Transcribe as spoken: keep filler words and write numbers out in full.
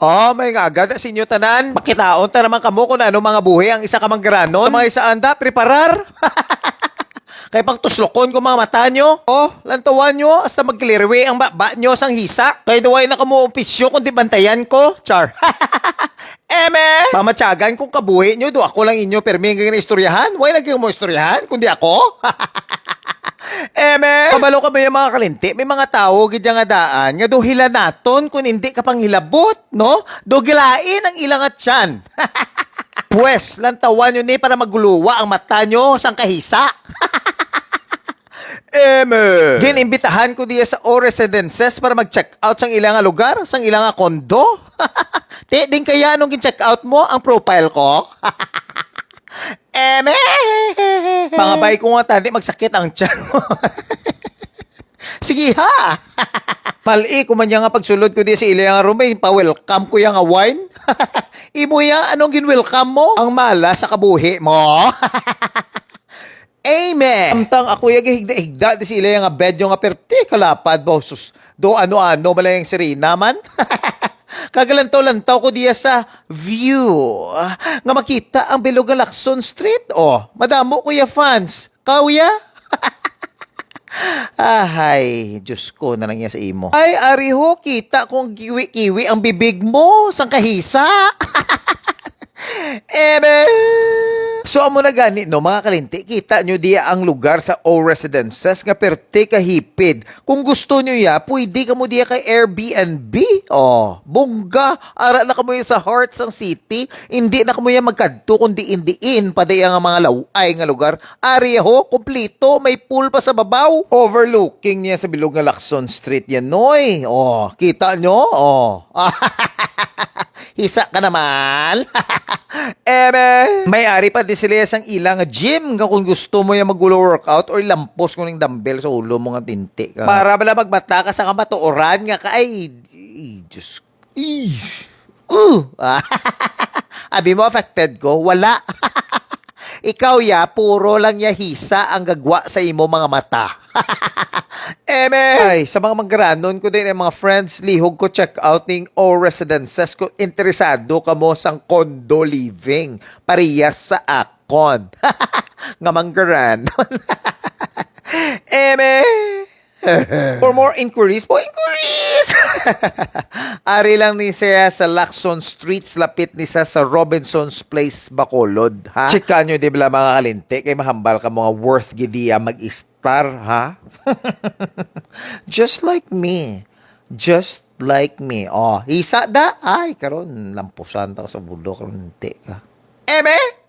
Oh, may nga agad sa inyo tanan. Makitaon ta naman kamo kung ano mga buhi ang isa ka manggaranon. Sa mga isa anda, preparar. Kay pagtuslokon ko mga mata nyo. Oh, lantawan nyo, hasta magkilirwi ang baba nyo sang hisa. Kay duway na kamo opisyo kung di bantayan ko. Char. Eme! Pamatyagan kung kabuhi nyo, do ako lang inyo permi nga istoryahan. Way lagi mo istoryahan, kundi ako. Eme! Kabalo ka ba yung mga kalinti? May mga tawo gid nga daan nga do hilanaton kung hindi ka panghilabot, no? Do gilain ang ilang atyan. Pwes, lantawan nyo ni para maguluwa ang mata nyo sang kahisa. Eme! Ginimbitahan ko diya sa O Residences para mag-check out sang ila nga lugar, sang ila nga kondo. Ti, din kaya anong gin-check out mo ang profile ko? Eme! Pangabay ko nga tani magsakit ang tiyan mo. Sige ha! Mali ko man niya nga pagsulod ko di sa ila nga room, eh, pa-welcome ko ya nga wine. Imo ya, anong gin-welcome mo? Ang mala sa kabuhi mo. Amen! Samtang ako ya gihigda-higda di sa ila nga bedyo nga perti kalapad, bo, sus, do ano-ano ba lang yung sirina man? Kagalantaw-lantaw ko diya sa view, ah, nga makita ang bilog nga Lacson Street. Oh, madamo ko ya fans. Kauya? Ahay, Diyos ko, na lang yan sa imo. Ay, ari ho, kita kong kiwi-kiwi ang bibig mo, sang kahisa. Eme! So, amo na gani, no, mga kalinti, kita nyo diya ang lugar sa O Residences nga perte kahipid. Kung gusto nyo ya, pwede kamo diya kay Airbnb. Oh, bongga, ara na kamo ya sa heart sang city. Hindi na kamo ya magkadto kung diin-diin pa diya nga mga law-ay nga lugar. Ari ho, kompleto, may pool pa sa babaw. Overlooking niya sa bilog nga Lacson Street yan, noy. Oh, kita nyo? Oh. Hisa ka naman. Eme. May ari pa di sila sang ilang gym nga kung gusto mo yung magulo workout or lampos ko ng dumbbell sa ulo mo nga tinti ka. Para bala magbata ka sa kamatuoran nga ka, ay, ay, Diyos. Ay, uh. Abi mo affected ko? Wala. Ikaw ya, puro lang ya hisa ang gagwa sa imo mga mata. Eme! Ay, sa mga manggaranon ko din, ang mga friends, lihog ko check out ning O Residences kung interesado kamo sang condo living. Parehas sa akon. Nga manggaranon. Eme! For more inquiries, for inquiries! Ari lang ni siya sa Lacson Streets, lapit ni siya sa Robinson's Place, Bacolod, ha? Chika nyo, di ba, mga kalinti? Kay mahambal ka mga worth gidiya mag-istar, ha? Just like me. Just like me. Oh, isa da. Ay, karon, lampusan ta sa bulo, karon, ti ka. Eme?